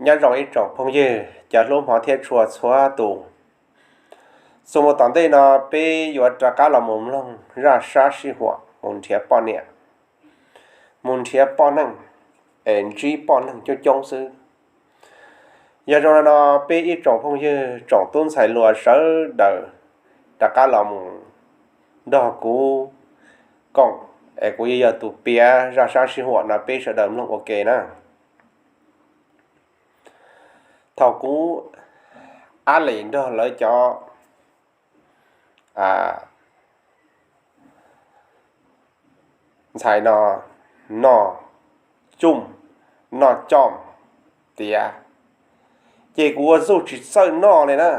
Nyob zoo ib tsoom phooj ywg cov hlub hmov thiab tshua txhua tus. Xu mus tom ntej no peb yuav rov qab los mus mloog zaj sab sij huam mus nrhiav poj niam, mus nrhiav poj neej, es ntsib poj neeg coob coob xwb. Yog zoo no peb ib tsoom phooj ywg tsoom tub ntxhais hluas sawv daws rov qab los mus nrog kuv koom, es kuv yuav yog tus piav zaj sab sij huam no peb sawv daws mloog ua ke na. Thaum kuv ab lis nrog lawv cov ntxhais no noj txuj noj coj tiav, ces kuv ua zuj tsis txawj noj li na,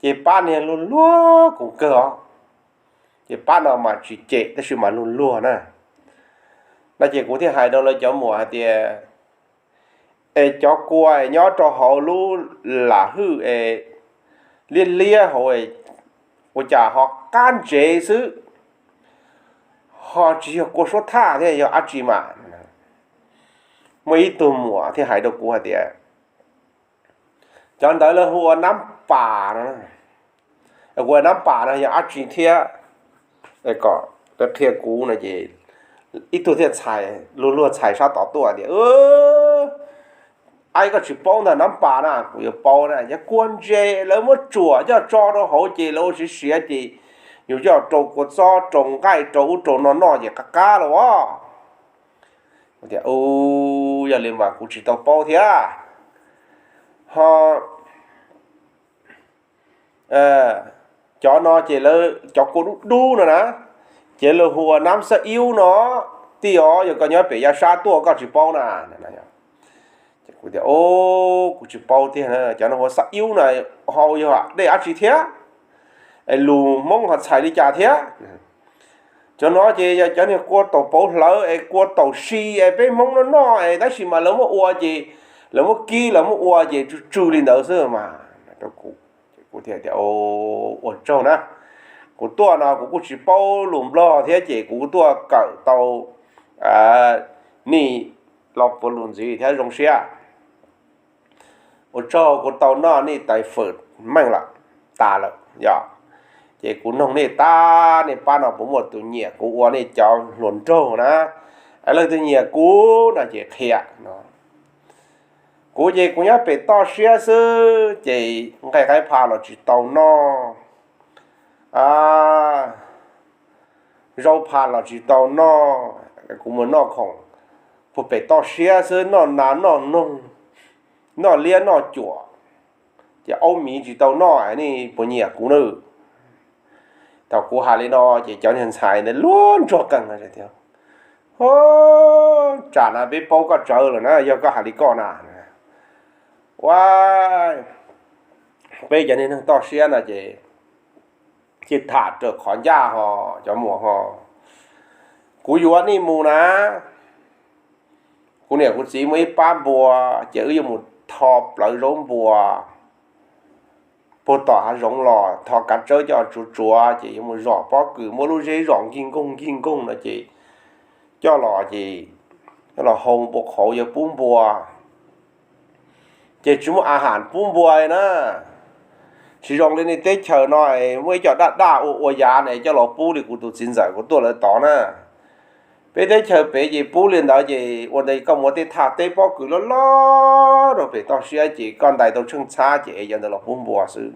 ces pab niag luag luag kuv kawg os. Ces pab no mas tsis cem tab sis mas luag luag na. No ces kuv thiaj hais rau lawv cov muam hais tias, es cov kua es nyob rau hauv lub lam hwj es liab liab hauv ua cas ho qab ntsev xwb, ho tsis yog kua suab thaj thiab yog dab tsi mas? Muaj ib tug muam thiaj hais rau kuv hais tias, cov ntawd lawv hu ua nab pas no. Ua nab pas no yog dab tsi thiab? Kom lawv qhia kuv no ces ib tug thiaj txhais, luag luag txhais sab tod tuaj tias, ab, koj tsis paub ntag, nab pas na kuv yuav paub na, yog kua ntses lawv muab tsuam coj tso rau hauv ces lawv ua siav siav ces yus coj rau kua txob rau nqaij rau ub rau no noj ces qab qab los as. Tias, yog li mas kuv tsis tau paub thiab. Ho cov no ces lawv cov kua dub dub no na, ces lawv hu ua nab xab iub no. Tij os, yog koj nyob pem yav sab tuaj koj tsis paub na. Kuv tias, kuv tsis paub tiag, cov no hu ua xab iub na, ho yog dej dab tsi thiab? Es lus Hmoob ho txhais li cas thiab? Cov no ces yog cov niag kua taum pauv hlawv es kua taum si es peb Hmoob noj noj es tab sis mas lawv muab ua ces, lawv muab kib lawv muab ua ces tsw tsw li ntawd xwb mas. Kuv tias, ua tsaug na, kuv tuaj no kuv kuj tsis paub lus Nplog thiab ces kuv tuaj kawm tau nej lo puav lus ntxiv thiab zoo siab. Ua tsaug kuv tau noj nej tais fawm meej lawm, tas lawm yog. Ces kuv noog nej tab, nej pab no puas muaj tus nyiam kuv ua nej cov hluas nraug na? Es leej twg nyiam kuv no ces qhia no. Kuv ces kuv nyob pem toj siab xwb ces nqaij qaib pha los tsis tau noj, zaub pha los tsis tau noj, kuv mus noj khoom puag pem toj siab xwb, noj nas noj noog, noj liab noj cuam, ces aub miv tsis tau noj, nej puas nyiam kuv na? Thaum kuv hais li no ces cov niag ntxhais ntawd luag ntsuag qees tias, tsam no peb paub koj tsawv lawm na, yog koj hais li koj na. Ua, peb cov niag neeg toj siab no ces cia tham raws qhov ncaj ho, cov muam ho. Kuv yuav nej mus na, kuv niam kuv txiv muaj ib pab npua, ces wb yuav mus tho plawv zaub npua puag tom hav zoov los, tho kav tsawb coj tsuav tsuav ces yuav mus zom pob kws, muab lub zeb zom nkig nkoog nkig nkoog no ces coj los ces coj los hau npua qhauv yuav pub npua. Ces tsis muaj a has pub npua li na. Tsis zoo li nej teb chaws no es muaj ib co daj daj ua ua yav ne coj los pub li kuv tus txiv ntxawm kuv tuaj lawv tod na. Peb teb chaws pem ces pub li ntawd ces ua ntawd koj muaj tej thaj teb pob kws loj loj rau pem toj siab ces koj ntais tau tsheej txhab ces es cov ntawd los pub npua xwb.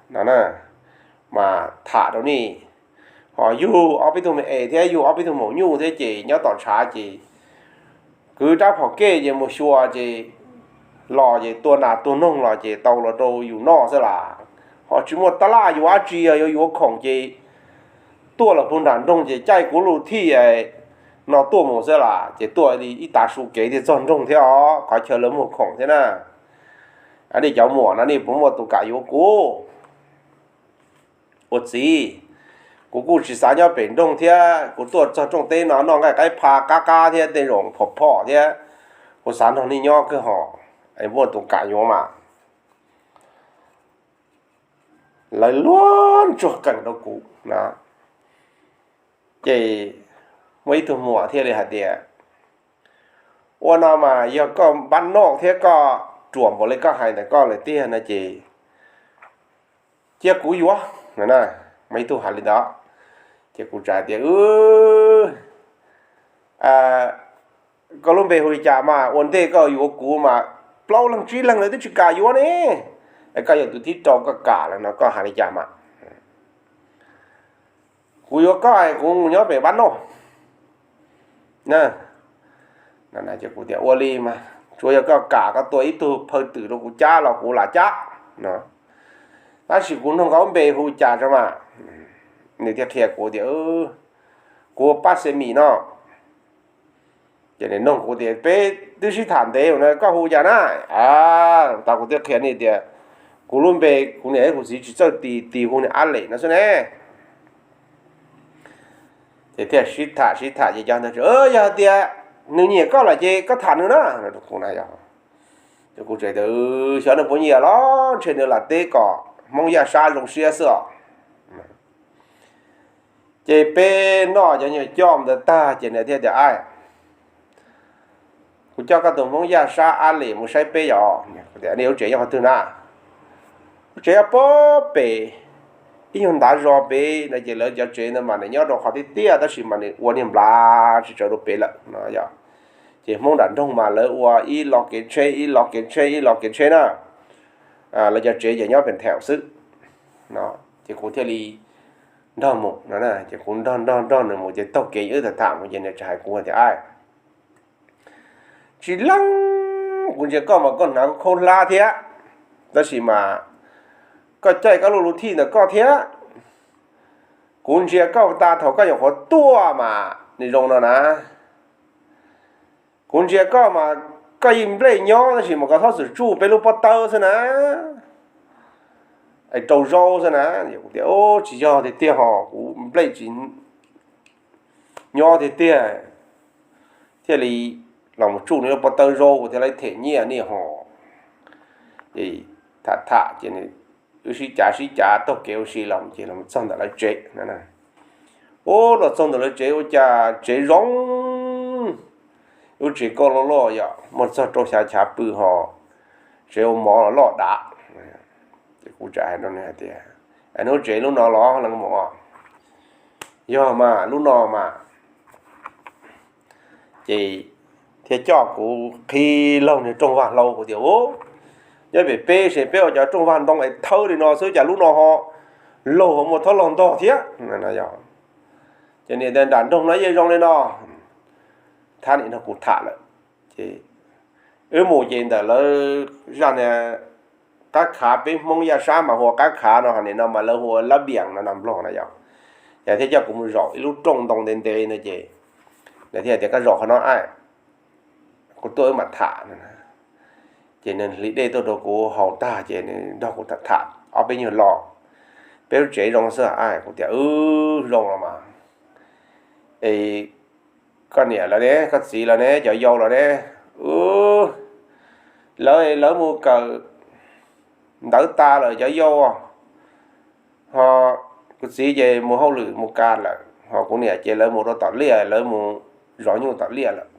No mas tham rau nej, ho yug ob peb tug me es thiab yug ob peb tug maum nyuj thiab ces nyob tom tshav ces kwv rab phom kej ces mus xyuas ces los ces tua nas tua noog los ces tau los rau yus noj xwb las. Ho tsis muaj tab laj yuav dab tsi, yog yuav yuav khoom ces tuaj los puag nram nroog ces caij kuv lub thij no tuaj mus xwb las, ces tuaj li ib tav su kev thiaj txog nroog thiab os, qhov chaw lawv muag khoom thiab na. Nej cov muam no nej puas muaj tus kam yuav kuv ua txiv? Kuv kuj tsis xav nyob pem nroog thiab, kuv tuaj txog rooj teb no noj nqaij qaib pha qab qab thiab tej zaum phom phom thiab, kuv xav nrog nej nyob kawg hos, es muaj tus kam yuav mas. Lawv luag ntsuag qees rau kuv na. Ces muaj ib tug muam thiaj li hais tias, Ua no mas yog koj npab noj thiab koj ruam npaum li koj hais ntawm koj lawm tiag no ces cia kuv yuav. Mas ib tug hais li ntawd, ces kuv txawm tias, koj lub npe hu li cas mas ua ntej koj yuav kuv mas plaub leeg tsib leeg lawv twb tsis kam yuav ne, koj yog tus thib rau koj kam lawm no koj hais li cas mas. Kuv yuav koj es kuv mus nyob pem npab noj. Kuv tias ua li mas tsuav yog koj kam koj tua ib tug phaw twm rau kuv cab los kuv lam cab no. Tab sis kuv nug koj lub npe hu cas tso mas. Nws thiaj qhia kuv tias, kuv hu Paj Xes Mis no. Ces nws nug kuv tias peb twb sib tham ntev no koj hu cas na? Tau kuv thiaj qhia nws tias kuv lub npe, kuv niam thiab kuv txiv tsis txawj tis, tis hu niag Ab Lem no xwb ne. Ces thiaj sib tham sib tham ces cov ntawd, yog hais tias nws nyiam koj lawm ces koj tham nws na. Kuv tias xyov nws puas nyiam los ntshe nws lam teb kom Hmoob Yaj Sab zoo siab xwb os. Ces peb noj cov nyuag coj ntawd tag ces nws thiaj tias, kuv coj koj tus Hmoob Yaj Sab Ab Lem mus saib peb yom. Nej lub tsev nyob qhov twg na? Lub tsev nyob pem ib nyuag ntav zos pem no ces lawv cov tsev ntawd mas nws nyob rau qhov tiaj tiaj tab sis mas nws ua niag nplav tsis tsaws rau pem lawm no yom. Ces Hmoob nram nroog mas lawv ua ib lo kev tsheb ib lo kev tsheb ib lo kev tsheb na. Lawv cov tsev ces nyob pem theem xwb no. Ces kuv thiaj li nrog mus no, ces kuv nrog nrog nrog nws mus ces taug kev wb tham tham mus ces nws txawm hais kuv tias, tsis leej, kuv ntsia koj mas koj hnav khaub hlab thiab, tab sis mas koj caij koj lub luv thij ntawm koj thiab. Kuv ntsia koj tas thaum koj nyuam qhuav tuaj mas nws zoo no na. Kuv ntsia koj mas koj yeej nplej nyob tab sis mas koj txhob txwm tsuj peb lub pob tawb xwb na, es rau zaub xwb na. Kuv tias tsis yog tiag tiag hos, kuv nplej tsis nyob tiag tiag. Thiaj li los mus tsuj nws lub pob tawb zaub kuv thiaj li them nyiaj nej hos. Ces tham tham ces wb sib cav sib cav taug kev ua si los ces los txog ntawm lawv tsev. Ub, los txog ntawm lawv tsev ua cas tsev zoo, lub tsev kauj loj loj yom, muaj txog rau xya chav pw hos, tsev ua mov los loj dav. Ces kuv txawm hais rau nws hais tias, nws lub tsev lub no los leej muam? Yog mas, lub no mas. Ces thiaj coj kuv qhib laug niag rooj vag hlau, kuv tias, u, nyob pem peb ces peb ua cov rooj vag ntoo es thawb li no xwb cas lub no ho laug ho muaj thob laug ntog thiab. Ces niam tias nram nroog no yeej zoo li no. Thab niam nrog kuv tham lawm. Ces wb mus ces ntawm lawv zaj niag qab khav, peb Hmoob Yaj Sab mas hu ua qab khav no, ho nim no mas lawv hu ua lab bias no nag nplog na yom. Ces thiaj coj kuv mus zaum ib lub rooj ntoo ntev ntev no ces nws thiaj tias koj zaum qhov no, kuv tuaj wb mam tham. Ces nws hliv dej tuaj rau kuv haus tag ces nws nrog kuv tham tham ob peb nyuag lo. Peb lub tsev zoo xwb, kuv tias wb zoo los mas. Es koj niam lawv ne, koj txiv lawv ne, cov yau lawv ne? Lawv, lawv mus kawm ntawv tas lawm cov yau, ho kuv txiv ces mus hauj lwm mus kas lawm, ho kuv niam ces lawv mus rau tom liaj, lawv mus zov nyuj tom liaj lawm.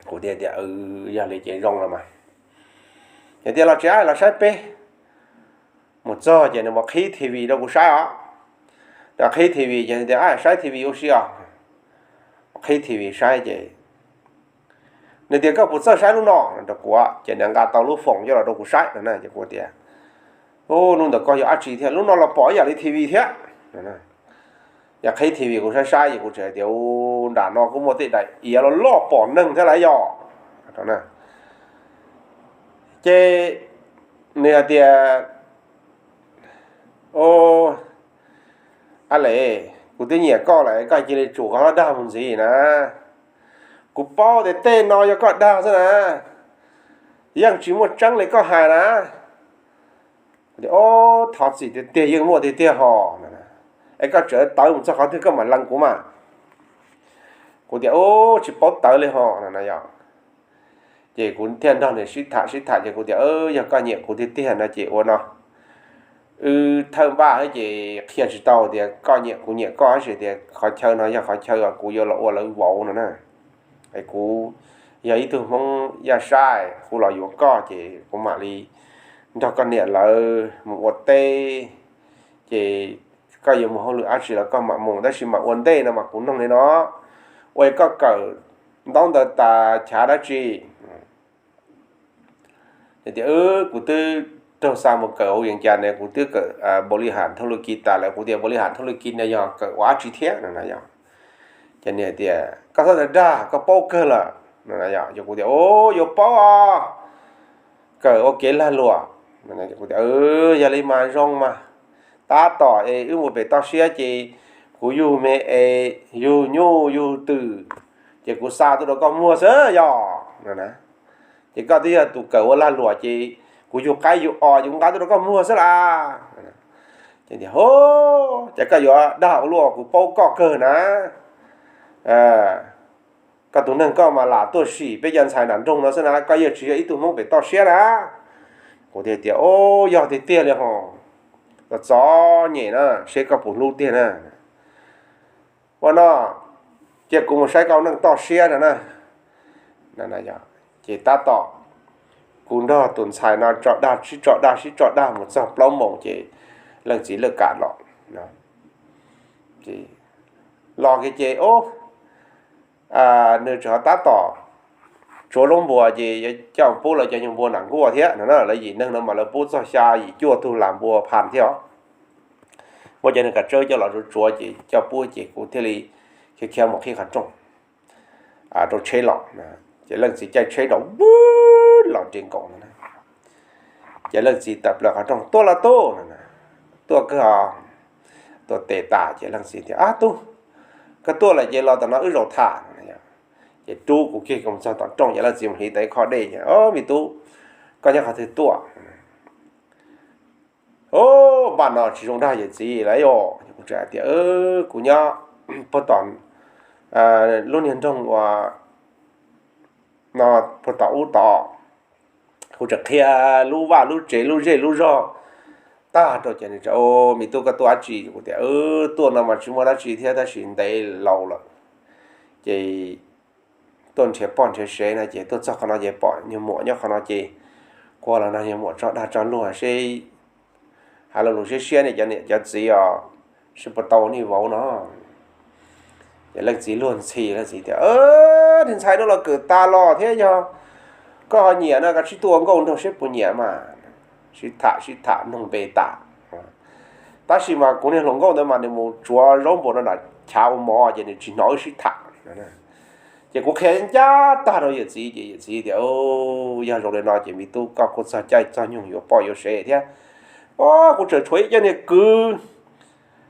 Kuv thiaj tias yog li ces zoo los mas. Ces tias los tsev, los saib peb. Mus txog ces nws mus qhib T V rau kuv saib os. Nws qhib T V ces tias saib T V ua si os. Qhib T V saib ces nws tias koj puas txawj saib lub no rau kuv, ces nws nqa tau lub foos coj los rau kuv saib no na. Ces kuv tias, u, lub ntawm koj yog dab tsi thiab, lub no los pom ib yam li T V thiab. Yog qhib T V kuv saib saib ces kuv txawm tias, u, nram no kuj muaj tej daim iav loj loj pom neeg thiab lauj yom. Ces nws hais tias, u, Ab Lem, kuv twb nyiam koj lawm, koj cia li tsum qhov dag mus ntxiv na. Kuv paub tias tej no yog koj dag xwb na, yeej tsis muaj tseeb li koj hais na. Ob, thov txim tiag tiag, yeej muaj tiag tiag hos. Es koj tseem tawv mus txog qhov twg koj mam lees kuv mas. Kuv tias, u, tsis paub tawv li hos no yom. Ces kuv thiaj nrog nws sib tham sib tham ces kuv tias, yog koj nyiam kuv tiag tiag no ces ua no, wb thawj npaj ces qhia tsis tau tias koj nyiam kuv nyiam koj, tab sis tias qhov chaw no yog qhov chaw kuv yuav los ua lawv vauv no na. Es kuv yog ib tug Hmoob Yaj Sab, kuv los yuav koj ces kuv mam li nrog koj niam lawv mus ua teb, ces koj yuav mus hauj lwm dab tsi los koj mam mus, tab sis mas ua ntej no mas kuv noog li no, ua koj kawm ntaub ntawv tas chav dab tsi? Tias, Kuv twb raug xa mus kawm hauv yees cas ne, kuv twb kawm npaum li ham thauj lwm kis tas lawm. Kuv tias, Npaum li ham thauj lwm kis no yog kawm ua dab tsi thiab no na yog? Ces nws tias, Koj txhob dag, koj paub kawg lawm no na yog? Ces kuv tias, Yuav paub os, kawm ua kev lag luam. Kuv tias, Yog li mas zoo mas, tab tom es wb mus pem toj siab ces kuv yug me es, yug nyuj yug twm, ces kuv xa tuaj rau koj muag xwb yog no na. Ces koj twb yog tus kawm ua lag luam ces kuv yug qaib yug os ces kuv nqa tuaj rau koj muag xwb las. Ces tias, Hov, ces koj yuav dag ua luaj, kuv paub koj kawg na. Koj tus neeg koj mas lam tuaj sim peb cov ntxhais nram nroog no xwb na, koj yeej tsis yog ib tug Hmoob pem toj siab na. Kuv thiaj tias, Au, yog tiag tiag li hos, txom nyem na, seb koj puas hlub tiag na. Ua no, cia kuv mus saib koj neej toj siab no na. Ces tab tom kuv nrog tus ntxhais no tso dag sib tso dag sib tso dag mus txog plaub moos ces leej txiv lawv kam los. Los kiag ces, o, nws tseem tab tom tsuav zaub npua ces yuav coj pub lawv cov nyuag npua nram nkuaj thiab no na. Lawv yim neeg no mas lawv pub txog xya yim cuaj tug las npua phas thiab os. Muab cov niag kav tsawb coj los tsuav tsuav ces coj pub ces kuv thiaj li khiav khiav mus qhib qhov rooj rau tsheb los. Ces leej txiv caij tsheb rau vwb los nres nkaus no na. Ces leej txiv tawm plaws qhov rooj, Tuaj los tub no. Tuaj kawg os. Tuaj tes tas ces leej txiv tias, Ab tub, koj tuaj lawm ces los tom no wb zaum tham no. Ces rub kuv kiag mus txog tom rooj ces leej txiv mus hliv tau ib khob dej ces, O, me tub, koj nyob qhov twg tuaj? O, npaj no tsis zoo dag yawm txiv lawm os. Kuv txawm hais tias, Kuv nyob puag tom lub niag nroog uas no, puag tom ub tod. Kuv tseem qhia lub vaj lub tsev lub zej lub zog tag rau ces nws tias, Me tub, koj tuaj dab tsi? Kuv tias, Tuaj no mas tsis muaj dab tsi thiab tab sis ntev laus lawm ces tuaj nrhiav poj nrhiav sev no ces tuaj txog qhov no ces pom nyuag muam nyob qhov no ces kuv los nrog nyuag muam tso dag tso luag seb, hais lo lus siab siab nej cov niam cov txiv os, seb puas tau nej vauv no. Ces leej txiv luag ntxhi, leej txiv tias, Niag ntxhais no los kawm tas los thiab, yog koj ho nyiam no koj sib tuaj ua nkauj nraug seb puas nyiam mas. Sib tham sib tham noog npe tas. Tab sis mas kuv niag hluas nkauj ntawd mas nws mus tsuav zaub npua no nram chav ua mov ces nws tsis hnov wb sib tham. Ces kuv qhia ncaj tag rau yawm txiv ces yawm txiv tias, Yog zoo li no ces me tub, koj kuj txog caij txog nyoog yuav poj yuav sev thiab. O, kuv tseem tshuav ib co niag kwv,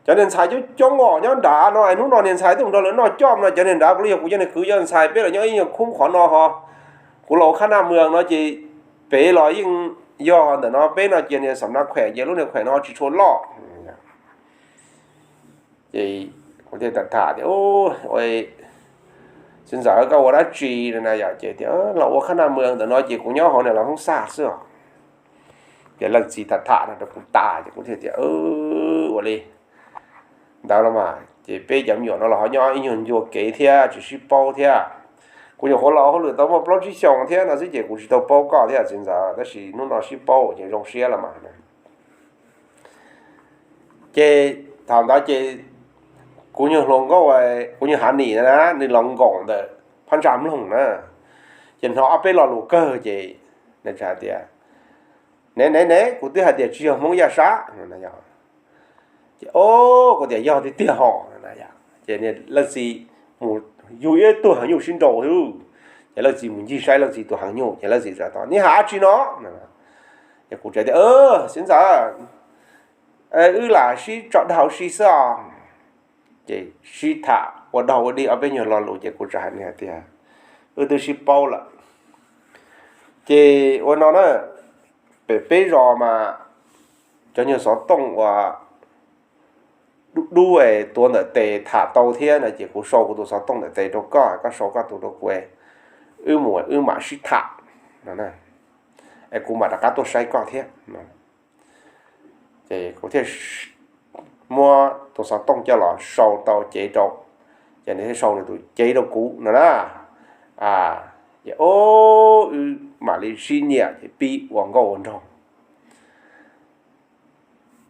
cov niag ntxhais coob coob os nyob nrad no, hnub no niag ntxhais twb mus nrog lawv noj coj no, cov niag nrad kuv li yog kuv cov niag kwv, cov ntxhais peb los nyob ib nyuag khub qhov no ho. Kuv los ua khab naj mwag no ces pem los yeej yog ntawm no, peb no ces niag xam na khuem ces lub niag khuem no tsis tshua loj. Ces kuv thiaj tham tias, Txiv ntxawm, koj ua dab tsi no na yom? Ces tias, Los ua khab naj mwag ntawm no ces kuv nyob hauv niag los hoob xaj xwb os. Ces leej txiv tham tham no rau kuv tas ces kuv thiaj tias, Ua li ntawd los mas ces peb cov me nyuam no los ho nyob ib nyuag ncua kev thiab tsis sib paub thiab. Kuv nyuam qhuav los hauj lwm tau muaj plaub tsib xyoos thiab no xwb ces kuv tsis tau paub koj thiab txiv ntxawm, tab sis hnub no sib paub ces zoo siab los mas. Ces thaum ntawd ces kuv nyuag hluas nkauj, kuv nyuag hav nim na, nws los nkaum ntawm phab ntsa mloog na, ces hnov ob peb lo lus kawg ces nws hais tias, Ne ne ne, kuv twb hais tias tsis yog Hmoob Yaj Sab. Ces o, kuv tias yog tiag tiag hos. Ces leej txiv mus yug ib tug heev nyuj sib nraus thiab, ces leej txiv mus ncig saib leej txiv tus heev nyuj ces leej txiv txawm tias, Neb hais dab tsi no? Ces kuv txawm tias, Txiv ntxawm, wb lam sib tso dag ua si xwb os. Ces sib tham ua dog ua dig ob peb nyuag lo lus ces kuv txawm hais nws hais tias, Wb twb sib paub lawm. Ces ua no na, pem peb zos mas cov nyuag xov tooj uas dub dub es tuav ntawm tes tham tau thiab no ces kuv sau kuv tus xov tooj ntawm tes rau koj, koj sau koj tus rau kuv, wb mus wb mam sib tham no, es kuv mam rov qab tuaj saib koj thiab. Ces kuv thiaj muab tus xov tooj coj los sau tau cev rau, ces nws thiaj sau nws tus cev rau kuv no na. Ces o, wb mam li sib nyiam ces pib ua nkauj ua nraug.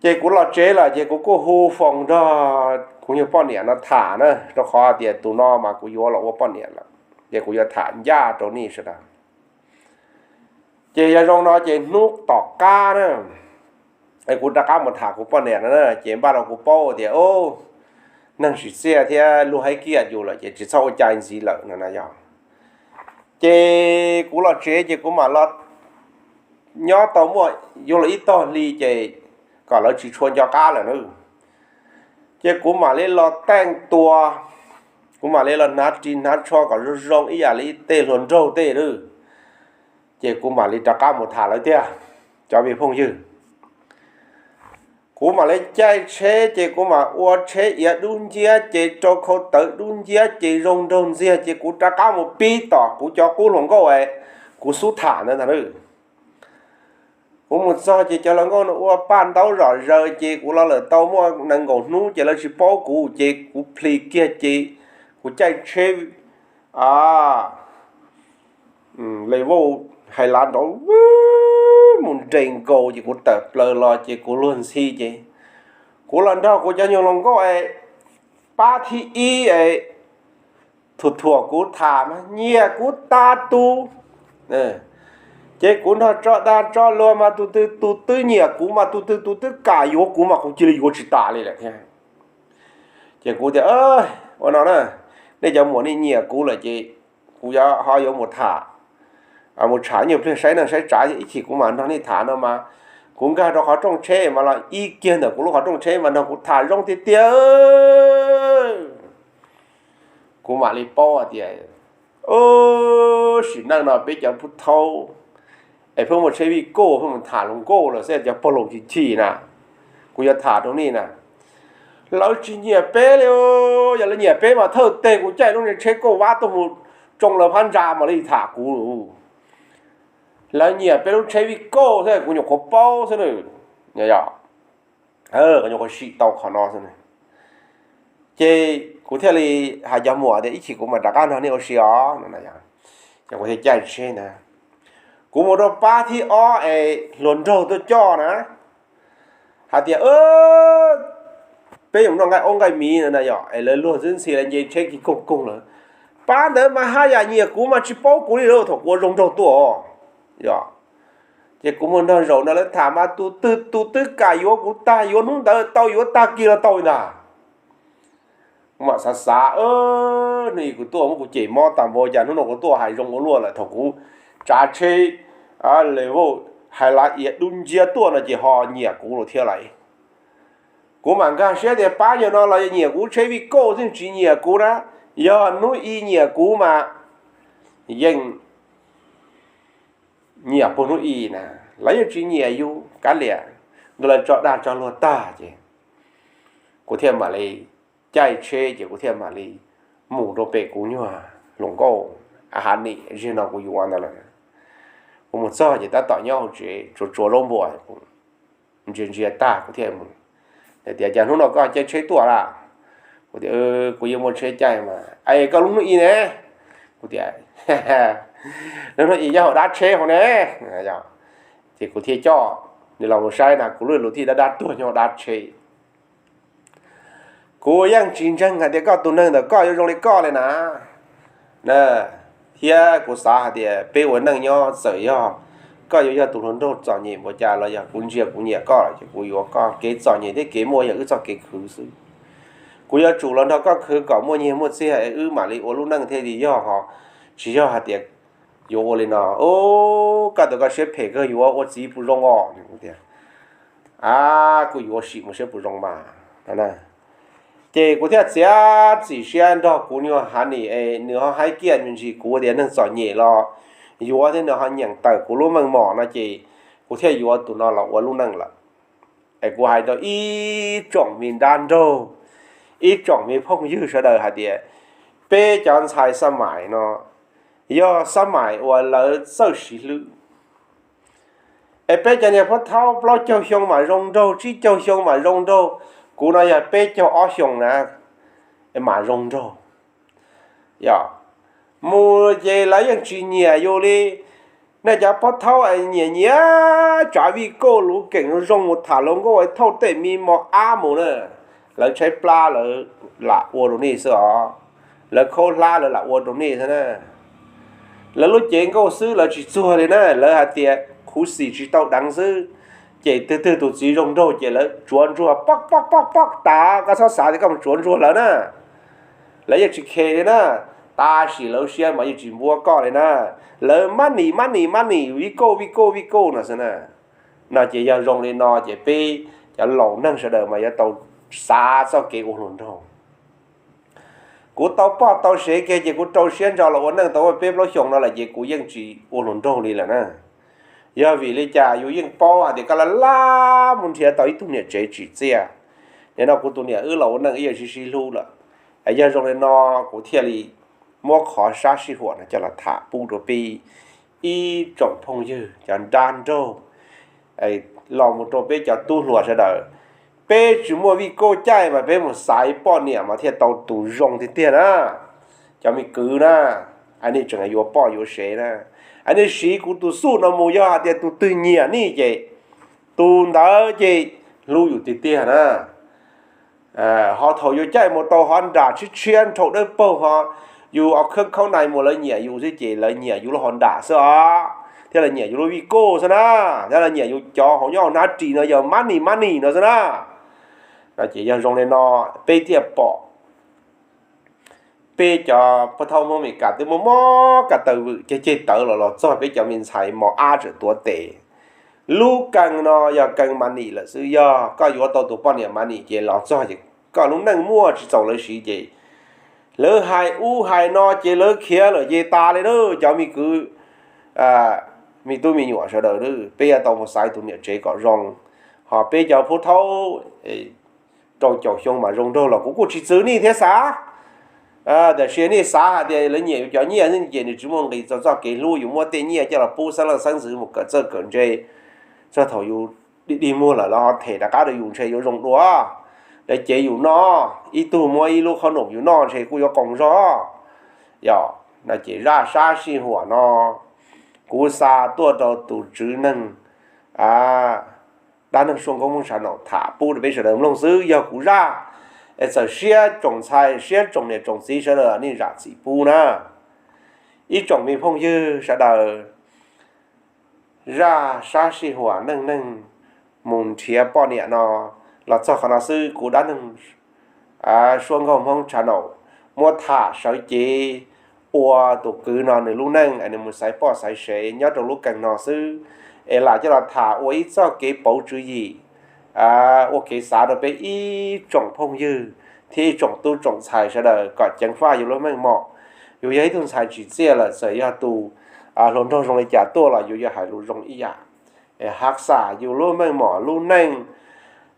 Ces kuv los tsev lawm ces kuv kuj hu foos nrog kuv nyuag poj niam no tham na, rau qhov tias tus no mas kuv yuav los ua poj niam lawm, ces kuv yuav tham ncaj rau nej sawv daws. Ces yog zoo no ces hnub tom qab na, kuv rov qab mus tham kuv poj niam no na, ces npaj rau kuv paub tias neeg sim txiaj thiab luag haib kiag yus lawm ces tsis txhob ua cai ntxiv lawm no na yog. Ces kuv los tsev ces kuv mam los nyob tau muaj yuav luag ib tog hli ces kom lawv tsis tshua nco qab lawm na. Ces kuv mam li los teej tua, kuv mam li los hnav ris hnav tsho kom zoo zoo ib yam li tej hluas nraug tej lawm. Ces kuv mam li rov qab mus tham lawv tiag, cov me phooj ywg. Kuv mam li caij tsheb ces kuv mam ua tsheb iav dub nciab ces rau khau tawv dub nciab ces zoo nraug ntxiag ces kuv rov qab mus pib tom kuv cov qub hluas nkauj es kuv xub tham ntawd ntag. Kuv mus txog ces cov hluas nkauj no ua paj ntaub zom zaws ces kuv los lawm tau muaj nees nkaum hnub ces lawv tsis paub kuv ces kuv plhis kiag ces kuv caij tsheb a, le vauj hais lav nrov mus nres nkaus ces kuv tawm plaws los ces kuv luag ntxhi ces kuv los nrog kuv cov nyuag hluas nkauj es pab thib ib es thuam thuam kuv tham mas nyiam kuv tas tus. Ces kuv nrog tso dag tso luag mas tus twg tus twb nyiam kuv mas tus twg tus twb kam yuav kuv mas kuv cia li yuav tsis tas li lawm thiab. Ces kuv tias, ua no na, nej cov muam nej nyiam kuv lawm ces kuv ho yuav mus tham, mus tsham nyuag pliag saib neej saib tsav ib chim kuv mam nrog nej tham no mas kuv nkag rau qhov rooj tsheb mas los ib kiag ntawm kuv lub qhov rooj tsheb mas nrog kuv tham zoo tiag tiag. Kuv mam li paub tias sim neej no peb cov pub thaub es pheej muaj tsheb vij kauj pheej mus tham hluas nkauj lawm xwb, cov pog laus chim chim na. Kuv yuav tham rau nej na, lawv tsis nyiam peb li. Yog lawv nyiam peb mas thawj teg kuv caij lub niag tsheb kauj vab tuaj mus tsoo lawv phab ntsa mas lawv tham kuv. Lawv nyiam peb lub tsheb vij kauj thiab kuv nyuam qhuav paub xwb na. Kuv nyuam qhuav sim tau qhov no xwb. Ces kuv thiaj li hais cov muam tias ib chim kuv mam rov qab nrog nej ua si os. Ces kuv thiaj caij tsheb na, kuv mus rau pab thib ob es hluas nraug tuaj coj na, hais tias peb yuav noj nqaij aub nqaij miv no na yom, es lawv luag ntxhi ntxhi lawv nce tsheb kiv koog koog lawm. Pab ntawd mas haj yam nyiam kuv mas tsis paub kuv li lauj, thaum kuv ua zoo nraug tuaj os. Yog, ces kuv mus nrog zaum no lawv tham mas tus twg tus twb kam yuav kuv tag, yuav hnub ntawd tau yuav tag kis los tau li ntag. Kuv mam xav xav, hnub i kuv tuaj muab kuv cem mob tas npaum cas, hnub no kuv tuaj hais zoo ua luaj lawm, thaum kuv tsav tsheb le vauj hais lav iav dub nciab tuaj no ces ho nyiam kuv lawm thiab lauj. Kuv mam nkag siab tias pab nyuag no los yog nyiam kuv tsheb vij kauj xwb tsis nyiam kuv na. Yog hnub i nyiam kuv mas yeej nyiam puag hnub i na, lawv yeej tsis nyiam yus kav liam. Ntawd lawv tso dag tso luag tag ces kuv thiaj mam li caij tsheb ces kuv thiaj mam li mus rau pem kuv nyuag hluas nkauj, a ha nim ziag no kuv yuav ntawd lawm. Kuv mus txog ces tab tom nyob hauv tsev tsuav tsuav zaub npua, ntsia ntsia tag kuv thiaj mus. Tias, cas hnub no koj caij tsheb tuaj lawm? Kuv tias, kuv yeej muaj tsheb caij mas. Es koj lub hnub i ne? Kuv tias, lub hnub i nyob hauv dab tsheb hauv ne. Ces kuv thiaj coj nws los mus saib na, kuv lub lus thiaj dab dab tuag nyob hauv dab tsheb. Kuv yeej tsis ntseeg hais tias koj tus neeg ntawm koj yuav zoo li koj li na. Thiab kuv xav hais tias peb ua neej nyob txawm yog koj yuav yog tus hluas nraug txom nyem npaum cas los yog kuv ntsia kuv nyiam koj lawm ces kuv yuav koj. Kev txom nyem thiab kev muaj yog wb txoj kev khwv xwb. Kuv yuav tsum los nrog koj khwv kom muaj nyiaj muaj txiag es wb mam li ua lub neej thiaj li yog ho. Tsis yog hais tias yuav ua li no, koj tus koj siab phem kawg, yuav ua txiv puas zoo os? Kuv tias, a, kuv yuav sim mus saib puas zoo mas. Ces kuv thiaj txiav txim siab nrog kuv nyuag ha nim es nws ho haib kiag me ntsis kuv tias neeg txom nyem los yuav thiab nws ho nyeem tawm kuv lub meej mom no ces kuv thiaj yuav tus no los ua lub neej lawm. Es kuv hais rau ib tsoom me dab nraug, ib tsoom me phooj ywg sawv daws hais tias peb cov ntxhais xab mais no yog xab mais uas lawv txawj siv hlwb. Es peb cov niag pab thaub plaub caug xyoo mam zoo nraug, tsib caug xyoo mam zoo nraug, kuv no yog peb caug ob xyoo na mam zoo nraug. Yog, Mus ces lawv yeej tsis nyiam yus li. Nej cov pov thaub nyiam nyiam tsav vij kauj lus keem zoo zoo mus tham hluas nkauj thauj tej me mos ab mus na, lawv tshaib plab lawv lam ua rau nej xwb os. Lawv khaub hlab lawv lam ua rau nej xwb na. Lawv lub cev nkauj xwb lawv tsis txuag li na, lawv hais tias khuv xim tsis tau deev xwb. Ces twg twg tus txiv zoo nraug ces lawv tsuav ntsuag poj poj poj poj tas, koj txhob xav tias koj mus tsuav ntsuag lawv na. Lawv yeej tsis khe li na, tab sis lawv siab mas yeej tsis npuab koj li na. Lawv mab nim mab nim mab nim vij kauj vij kauj vij kauj no xwb na. No ces yog zoo li no ces peb cov laus neeg sawv daws mas yuav tau xav txoj kev ua hluas nraug. Kuv tau poj tau sev kiag ces kuv rau siab ntso los ua neej tau peb plaub xyoos no lawm ces kuv yeej tsis ua hluas nraug li lawm na. Yog vim li cas yus yeej paub hais tias koj laj laj mus nrhiav tau ib tug niam tsev tsim txiaj. Nim no kuv tus niam wb los ua neej wb yeej sib sib hlub lawm. Yog zoo li no kuv thiaj li muab qhov sab sij huam no coj los tham pub rau peb ib tsoom phooj ywg cov nrab nraug los mus rau peb cov tub hluas sawv daws. Peb tsis muaj vij kauj caij mas peb mus xaiv poj niam mas thiaj tau tus zoo tiag tiag na. Cov me kwv na, nej tseem yuav poj yuav sev na, nej siv kuv tus xuj no mus yog hais tias tus twg nyiam nej ces tus ntawd ces hlub yus tiag tiag na. Ho thaum yus caij mus tau hov nram tshiab tshiab nrhau dawb paug ho yus ua khab khaub nais mus lawv nyiam yus xwb ces lawv nyiam yus lub hov nram xwb os, thiab lawv nyiam yus lub vij kauj xwb na, thiab lawv nyiam yus cov hauv nyob hauv hnab ris no yog money money no xwb na. No ces yog zoo li no peb thiaj pom peb cov pov thaub Hmoob Amelikas twb muab muab ko taw vwm ceg ceg tawv los los txog peb cov me ntxhais mos ab tseem tuav tes. Lub kee no yog kee money lawm xwb, yog koj yuav tau tus poj niam money ces los txog ces koj lub neej muaj tsis txaus lawv siv ces lawv hais ub hais no ces lawv khiav lawm ces tas li na. Cov me kwv, me tub me nyuam sawv daws, peb yuav tau mus xaiv tus niam tsev kom zoo. Ho peb cov pov thaub rau caum xyoo mas zoo nraug los kuv kuj tsis txwv nej thiab xav. Tiam sis nej xav hais tias lawv nyiam yus cov nyiaj xwb ces nws tsis muaj nqis rau txoj kev hlub, yus muab tej nyiaj coj los pub xeeb leej xeeb ntxwv mus kawm txawj kawm ntse, txog thaum yus dig dig muag lawm los ho them rov qab rau yus ntshe yuav zoo dua. Lawv cev yus noj, ib tug muab ib lub qhob noom yus noj ntshe kuj yuav qoos zog. Yog no ces zaj sab sij huam no kuv xa tuaj rau tus tswv neeg dab neeg Suab Nkauj Hmoob Tshav Naum tham pub rau peb sawv daws mloog xwb. Yog kuv zaj es txawm siab tsoom ntxhais siab tsoom niam tsoom txiv sawv daws nej zam txim pub na. Ib tsoom me phooj ywg sawv daws, zaj sab sij huam neej neeg mus nrhiav poj niam no los txog qhov no xwb. Kuv dab neeg Suab Nkauj Hmoob Tshav Naum muab tham sawv cev ua tus kwv no nws lub neej es nws mus xaiv poj xaiv sev nyob rau lub kee no xwb, es lam coj los tham ua ib txoj kev pauv tswv yim, ua kev xav rau peb ib tsoom phooj ywg thiab ib tsoom tub tsoom ntxhais sawv daws kom ceev faj yus lub meej mom. Yus yog ib tug ntxhais tsim txiaj lawm, txawm yog tus hluas nraug zoo li cas tuaj los yus yuav hais lus zoo ib yam, hav xam yus lub meej mom lub neej.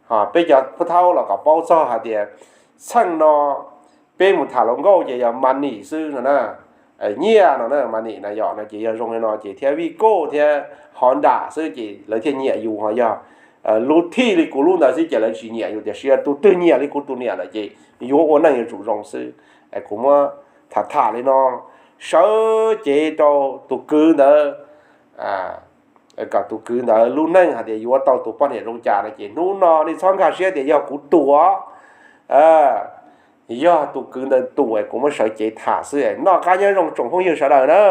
Ho peb cov pov thaub los kom paub txog hais tias txheej no peb mus tham hluas nkauj ces yog money xwb no na, nyiaj no na, money na. Yog no ces yog zoo li no ces thiab vij kauj thiab hov nram xwb ces lawv thiaj nyiam yus. Ho yog lub thij li kuv lub ntawd xwb ces lawv tsis nyiam yus, tiam sis yog tus twg nyiam li kuv tus niam lawm ces yuav ua neej yuav tsum zoo xwb. Kuv muab tham tham li no sawv cev rau tus kwv ntawd, kom tus kwv ntawd lub neej hais tias yuav tau tus poj niam zoo cas no ces hnub no nej txhob nkag siab tias yog kuv tus, yog tus kwv ntawd tus. Kuv muab sawv cev tham xwb, noj qab nyob zoo tsoom phooj ywg sawv daws na.